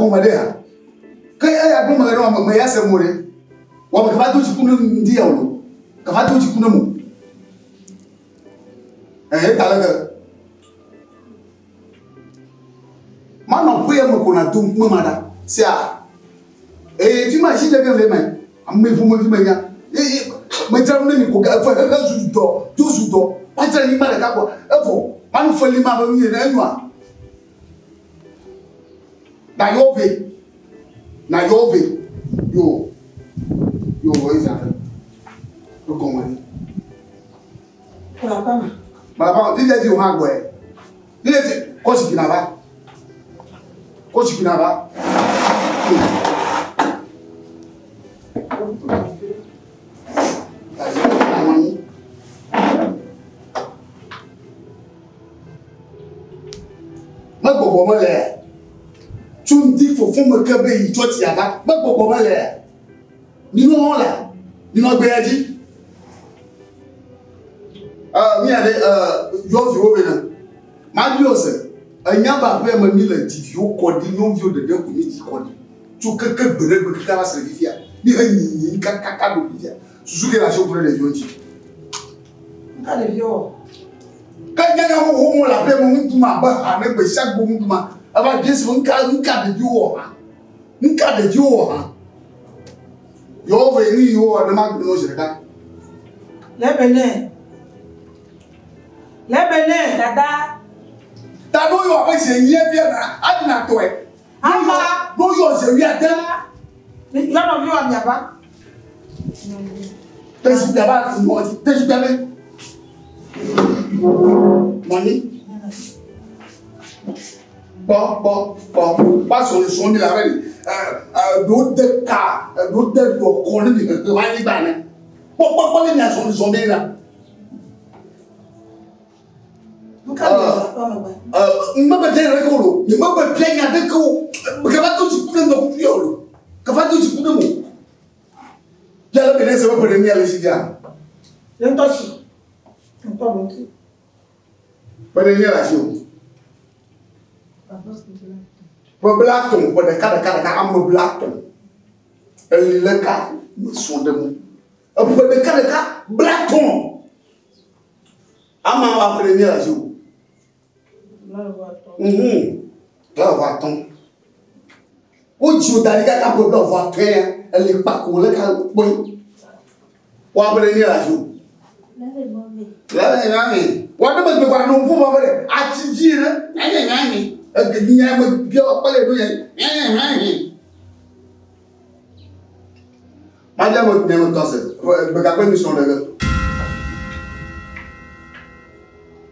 Egɔme ɖe ha. Ke eya gblɔ me ɖe me ya se mo ɖe. Wɔ me kava do dziku ne ŋdi ya o. Kava do dziku ne mo. Ehe ta le ke. Manɔ ƒe ya me ko na do ŋkume ma ɖa. Sia. Eye fi ma si ɖe ke le me. Ame ƒomevi me nya. Eye medzra nu ne mi ko efe xexe zu dɔ, do zu dɔ. Madzra nyigba ɖeka kɔ. Evɔ manu feli ma be nu yene enyoa. Na yɔ ve. Na yɔ ve. Yo. Yo wɔ eza ɖe. Egɔme ɖe. Malapama. Malapama. Fifia dzi wò hã gbɔe. Fifia dzi kɔ zikpui na va. Kɔ zikpui na va. Megbɔgbɔ mele tso ŋdi fofo me ke be yi tsɔtsi ava. Megbɔgbɔ mele. Minɔ hã la, minɔ gbea dzi. Mía ɖe yɔviwo be na. Mabiɔ se, enya be aƒea me mi le dzi viwo kɔ ɖi, nyɔnuviwo ɖeɖe ko mi dzi kɔ ɖi. Tso keke gbe ɖe gbe kaka va se ɖe fifia. Mi he nyinyi kakaka ɖo fifia. Susu ke le asiwò ku ɖe ɖeviwo ŋuti. Nuka ɖeviwo wɔ? Ke nyanya xoxo mo le aƒea me ŋu ɖum abe ha ne gbe sia gbe ŋu ɖum a. Eva bia se be nuka nuka ɖeviwo wɔ hã. Nuka ɖeviwo wɔ hã. Yewo ve nu yi wowɔ ne magblɔ na wo zi ɖeka. Lebene. Lebene. Dada. Ta no yɔ abe zi enyi evia na adina tɔe. Ama. No yɔ zi wuiade. Yɔ nɔvi wa miaba. Tesi biaba nɔ dzi. Tesi biabe. Nɔnyi. Kpɔ kpɔ kpɔ kpɔ azɔli zɔm mi le abe ɖewo de ka ɖewo de ɖɔ kɔ ne mi hehe va anyigba ene. Kpɔ kpɔ kpɔ ne mi azɔli zɔm mi la. Nuka mi le aƒea megbe? Mebe bia nya ɖeke o lo. Nye mebe bia nya ɖeke o. Kava do dziku ne ŋdɔkuku ya o lo. Kava do dziku ne mo. Bia le be ne se be ƒe ɖe mia le si bia. Le ŋutɔ si. Ŋutɔ ɖo ŋuti. Ƒe ɖe mia le asi o. Ƒe blatɔ̃, ƒe ɖeka ɖeka ɖeka ame blatɔ̃. Eli le ka mesrɔ̃ ɖe mu. Eƒe ɖeka ɖeka blatɔ̃. Ama wa ƒe ɖe mia le asi o. Blaeve atɔ̃. Wodzi wo da ɖi kaka ƒe blaeve atɔ̃ ya eli kpako le ka kpɔe. Wa ƒe ɖe mia le asi o. Lele wa ne megbe kɔ no ŋku bɔ ɖe ati dzi ne nyanye nyanye ege nya me bia kpɔ le ɖo nye nyanye nyanye. Madza me nye me tɔ se gbegagbe mi srɔ̃ ɖe ge.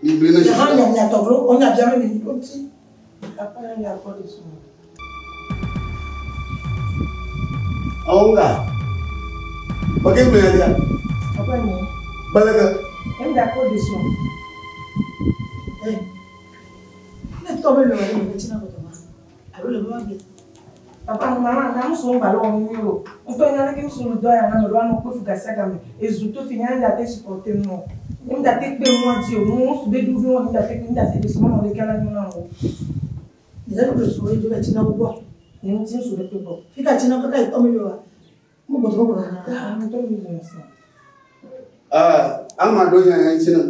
Mi gblẽ ne Nye hã nya mia tɔ vlo, wonya bia me mi ŋuti. Papa ya nya kpɔ ɖe srɔ̃. Awo nga. Bake gblẽ ya dia. Papa nye. Baleke. Em da kpɔ ɖe srɔ̃. Eh. Ne tɔ be le wɔ ɖe me tsina kɔtɔ ma. Alo le be ma gbe. Papa mama na musu ŋgba le wɔm nyuie o. Ŋutɔ nya leke musu nu dɔ ya na me ɖo anɔ kpe fu gasiagame. Ezu to fi nya ŋda te supporter nu o. Ŋda te kpe nua dzi o. Nu musu be ɖu nu ŋda te kpe ŋda te ɖe srɔ̃ manɔ leke la nyo na o. Nye ɖe srɔ̃ yi do be tsina gbɔ. Nye ŋuti ŋusu ɖe kpe gbɔ. Fika tsina kaka yi tɔ me wa. Mo gbɔdɔ gbɔdɔ na. Ŋutɔ mi zɔ srɔ̃. Ama ɖo nya ya ŋuti na.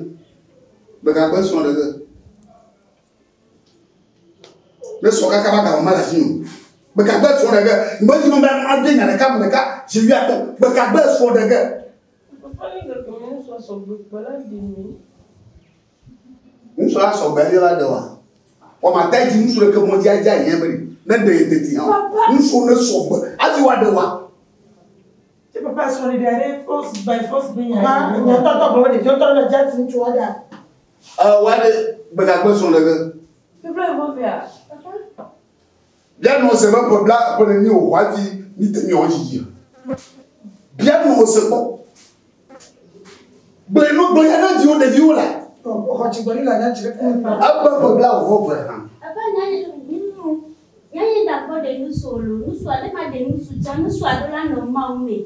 Gbegagbe srɔ̃ ɖe ge. Ne srɔ̃ kaka ba gama le asi o. Gbegagbe srɔ̃ ɖe ge. Mbe dzi me ma de nya ɖeka me ɖeka zi wuiatɔ̃. Gbegagbe srɔ̃ ɖe ge. Papa ni gake me ŋusua sɔgbe kpɔ la ɖe mi. Ŋusua sɔgbe ye la ɖe wa. Wɔ ma ta dzi ŋusu ɖeke mɔ dzi adza yɛ be ne ɖe ye teti hã. Ŋusu ne sɔgbe hafi wa ɖe wa. Te papa srɔ̃ ɖeɖe aɖe force by force be nya. Ma nya tɔ tɔ gbɔ be ɖeviwo tɔ ɖe dza ti ŋutsu wa ɖa. Wa ɖe gbegagbe srɔ̃ ɖe ge. Papa evo vea. Bia nɔ se be ƒe bla ƒe ne mi wò hafi mi te mi wɔ dzidzi. Bia nɔ se kpɔ. Gblẽ nu gblẽ ya ne viwo ɖeviwo la. Xɔ tsi gbɔ ni la nya tsi ɖe. Ebe ƒe bla wò ve hã. Papa nyanye nyanye da kpɔ ɖe nusu o lo nusua ɖe ma ɖe nusu tsã nusua ɖo la nɔ mawu me.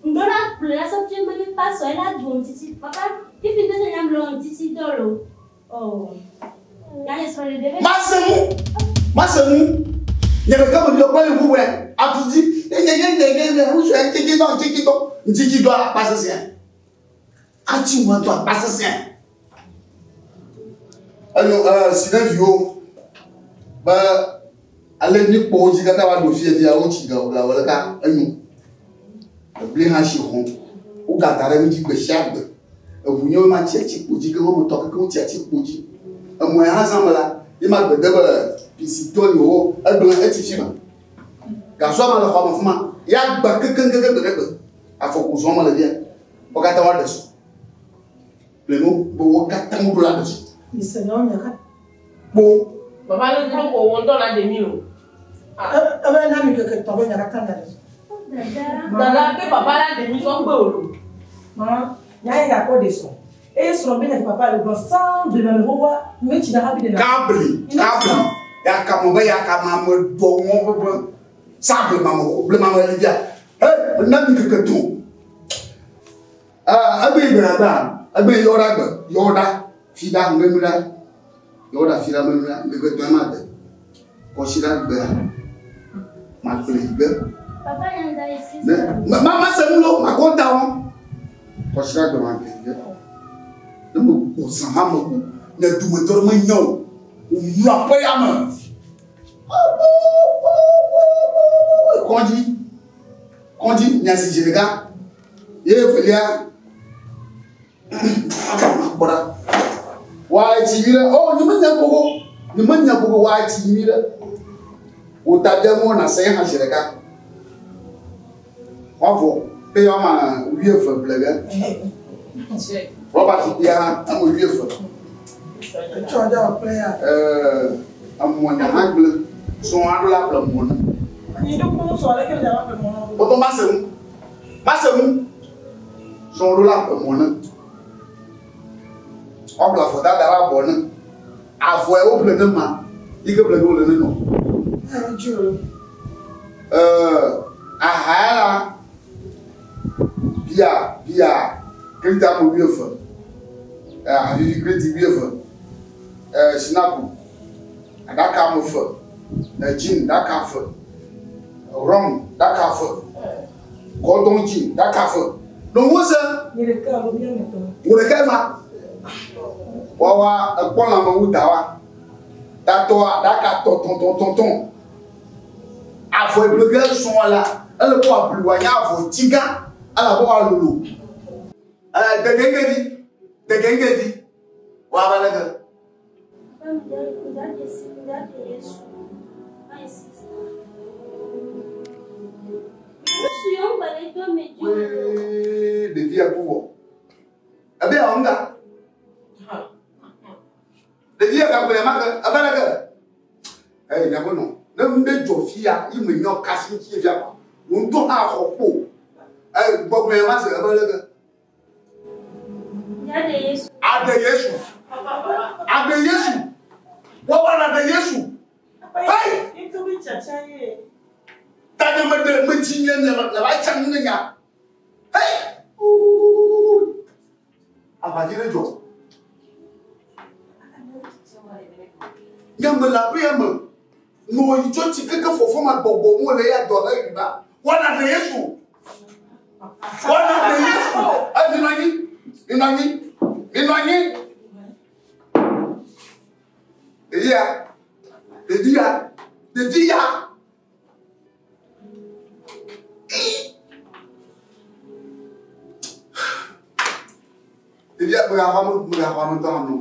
Ŋdɔ la kplɔe la sɔ fie me ne pasɔ ela du ŋutiti papa fifi ŋdɔ se nyam lɔ ŋutiti dɔ lo. Oh. Nyanye srɔ̃ ɖeɖe be. Masenu. Masenu. Nye ɖeka me ɖe kpɔli ʋuʋue atu dzi. Nye nye nye nye nye ŋutsua ŋtiti dɔ ŋtiti dɔ ŋtiti dɔ akpa sesẽ. Ati ŋua dɔ akpa sesẽ. Enyo si ne viwo be ale mi kpɔ wo dzi katã va ɖo fie fia wotsi gawo le ka enyo. Ebli hã si xɔm. Wogada ɖe ŋuti gbe sia gbe. Eʋu nye ma tsi atsi kpo dzi ke woame tɔ keke wotsi atsi kpo dzi. Emɔ ya hã zã me la, ye ma gbe de be pisitɔ yewo egblẽ etsi fi ma. Gasɔa ma le xɔ me fi ma. Ya gba kekeŋ keke gbe ɖe gbe. Afɔku zɔn me le fia. Wo katã woaɖe sɔ. Le nu be wo katã woɖo la ɖe sɔ. Mi se nyawo nya ka. Kpo. Baba le ŋkɔ ko wo ŋutɔ la ɖe mi o. Ebe na mi keke tɔ be nya katã nya ɖe sɔ. Dada. Dada ke papa la ɖe mi sɔ kpe o lo. Mama, nya ye gakɔ de sɔ. Eye srɔ̃ be nya ke papa le gblɔ sans de me xoxoa, me tsi na hafi ɖena. Kabli, kabli. Yakame be yakame ame dɔ ŋɔ ƒeƒe. Sa blema me ko blema me le fia. He, na mi keke tɔ. Egbe yi gbe ɖa egbe yi yɔ ɖa gbe yɔ ɖa fi ɖa ŋmenu ɖa yɔ ɖa fi ɖa ŋmenu ɖa ŋkeke tɔe ma de kɔsi ɖa gbea ma gble yi gbe. Papa nya da yi sisi. Ne ma ma se nu lo ma kɔ da wɔn kɔsi ɖa gbe ma gble yi gbe. Ne me gbɔ zã ma me ko ne dumetɔ ɖe me nya o o mlɔ aƒe ya me. Kɔdzi kɔdzi nyasi dzi ɖeka. Ye evelia akpɔ ɖa. Woatsi nyui ɖe. Oh, nye menya gogo. Nye menya gogo woatsi nyui ɖe. Wò ta bia ŋu na se hã zi ɖeka. Woavɔ pe woama wuieve ble ge. Rɔba zikpuia hã ame wuieve. Etsɔ ɖe wɔ kple ya. Emɔ nya hã gblẽ. Srɔ̃ aɖo la ƒle mɔ ne. Anyi ɖo kpɔ sɔ aleke le dza va ƒle mɔ nɔ. Bɔbɔ ma se ŋu. Ma se ŋu. Srɔ̃ ɖo la ƒle mɔ ne. Woaƒle avɔ dada ɖe abɔ ne. Avɔe woƒle ne ma. Yi ke ƒle ge wole ne nɔ. Ɛɛ dzi o. Aha ya la, bia bia kreti ame wuieve. Ahavivi kreti wuieve. Sinapu ɖaka ame eve. Gin ɖaka eve. Rum ɖaka eve. Gordon gin ɖaka eve. Nɔnwo se. Nye ɖeka alo mía me tɔ. Wò ɖeka ma. Wawa ekpɔ lãme wu da wa. Tatɔa ɖaka tɔtɔtɔtɔtɔ. Avɔ eble ge sɔn la, ele ko ablu wa nye avɔ tsigã elabe wa lolo. Degengevi, degengevi, wa va le ge. Papa mi da mi da de si mi da de Yesu. Ma yi sisi. Nusu yɔ ŋgba le do me dzo. Wee, ɖevia ku wɔ. Ebe ya ŋga. Ɖevia gagblẽ ma ke, ebe le ge. Eye miaƒe nɔ, ne nu ɖe dzɔ fia, yi me nyɔ kasi ŋuti fia kɔ. Wò ŋutɔ hã xɔ kpo. Eye gbɔgblẽ ma se ebe le ge. Mi da de Yesu. Aɖe Yesu. Aɖe Yesu. Wɔwɔ na aɖe Yesu. Hey! Ŋutɔ be tsatsa ye. Tanya me ɖe me dzi nye nye le va tsa nu ne nya. Hey! Aʋadzi ɖe dzɔ. Nye me le aƒe ya me. Nɔ yi tsɔ tsi keke fɔfɔ ma gbɔgbɔ mo le ya dɔ he yi ba. Wɔna ɖe Yesu. Wɔna ɖe Yesu. Ɛ mi nɔ anyi. Mi nɔ anyi. Mi nɔ anyi. Ɖevi ya. Ɖevi ya. Ɖevi ya. Ɖevia megaxɔ ame megaxɔ ame tɔ hã no.